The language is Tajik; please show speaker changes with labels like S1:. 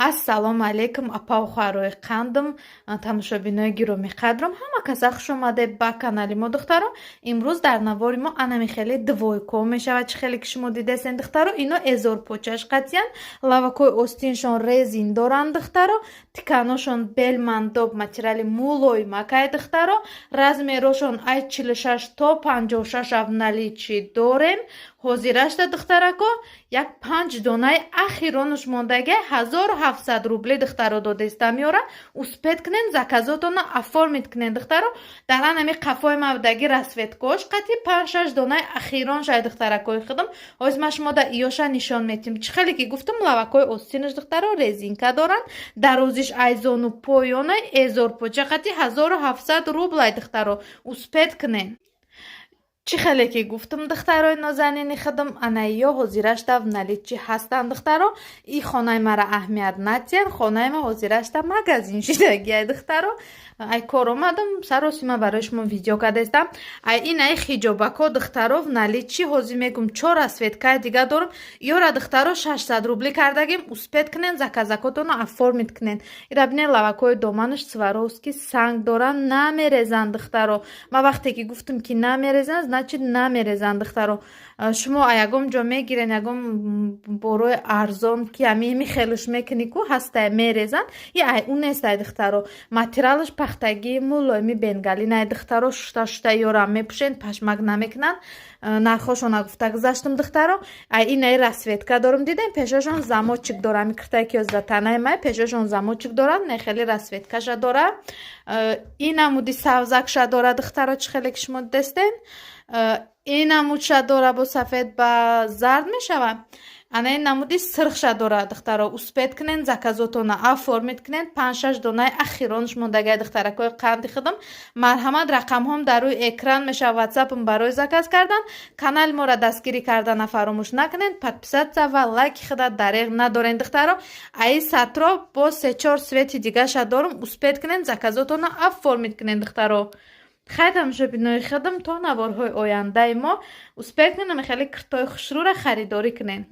S1: Ассалому алайкум, апаву хоҳарои қандам, тамошобинои гиромиқадрам, ҳама каса хуш омадед ба канали мо, духтаро. Имрӯз дар навори мо анами хеле двойка мешавад, чӣ хеле ки шумо дидастен, духтаро. Ино эзорпочаш қатиян, лавакҳои остиншон резин доранд, духтаро, тиканошон белмандоб, материали мулоимакай, духтаро. Размерошон ай 46 то 56 в наличии дорем. Ҳозирашта, духтарако, як панҷ донаи ахиронуш мондагия, 1700 рубли, духтаро, додестам ёра. Успеть кунен, заказотона оформить кунен, духтаро. Дар анами қафои мавдаги расцветкош қати панҷ-шаш донаи ахирон шай, духтаракои худам. Ҳозир ман шумо да иёша нишон метим. Чӣ хеле ки гуфтам, лавакҳои остинаш, духтаро, резинка доранд, дарозиш айзону поёнай, эзорпоча қати 1700 рублай, духтаро, успеть кунен. Чӣ хеле ки гуфтам, духтарои нозанини худам, ана ё ҳозирашта в наличии ҳастанд, духтаро. И хонаи мара аҳамият натиҳен, хонаи ма ҳозирашта магазин шидагиай, духтаро. Ай кор омадам, саросима барои шумо видео кардастам. Ай ин ай хиҷобако, духтаро, в наличии ҳозир мегум, чор расцветкаи дига дорам. Ёра, духтаро, 600 рубли кардагим. Успеть кунен, заказакотоно оформить кунен. Ира бинен, лавакҳои доманаш Сваровски санг доранд, намерезанд, духтаро. Ма вақте ки гуфтам, ки намерезанд, значит, намерезанд, духтаро. Шумо ягон ҷо мегирен, ягон борои арзон, ки ами хелуш мекунӣ ку ҳастая, мерезанд, и ай ун нестай, духтаро. Материалаш пахтагии мулоими бенгалинай, духтаро. Шушта шушта ёрам мепӯшен, пашмак намекунанд. Нархошона гуфта гузаштам, духтаро. Ай инаи расцветка дорам, дидем, пешашон замочек дорам. Киртае ки озда танаи май, пешашон замочек дорад, не хеле расцветкаша дора. Ин намуди савзакша дора, духтаро, чӣ хеле ки шумо дидестен. Ин намудша дора, бо сафед ба зард мешавад. Ана ин намуди сирхша дорад, духтаро. Успеть кунен, заказотона оформить кунен. Панҷ-шаш донаи ахиронш мондагай, духтаракҳои қанди худам, марҳамат. Рақамҳом дар рӯи экран мешавад, ватсапм барои заказ кардан. Канали моро дастгирӣ кардана фаромӯш накунед, подписаться ва лайки худа дареғ надорен, духтаро. Аи сатро бо се-чор цвети дигаша дорум. Успеть кунен, заказотона оформить кунен, духтаро. Хайр, тамошобинои худам, то наворҳои ояндаи мо. Успеть кунем, хеле киртои хушрӯра харидорӣ кунем.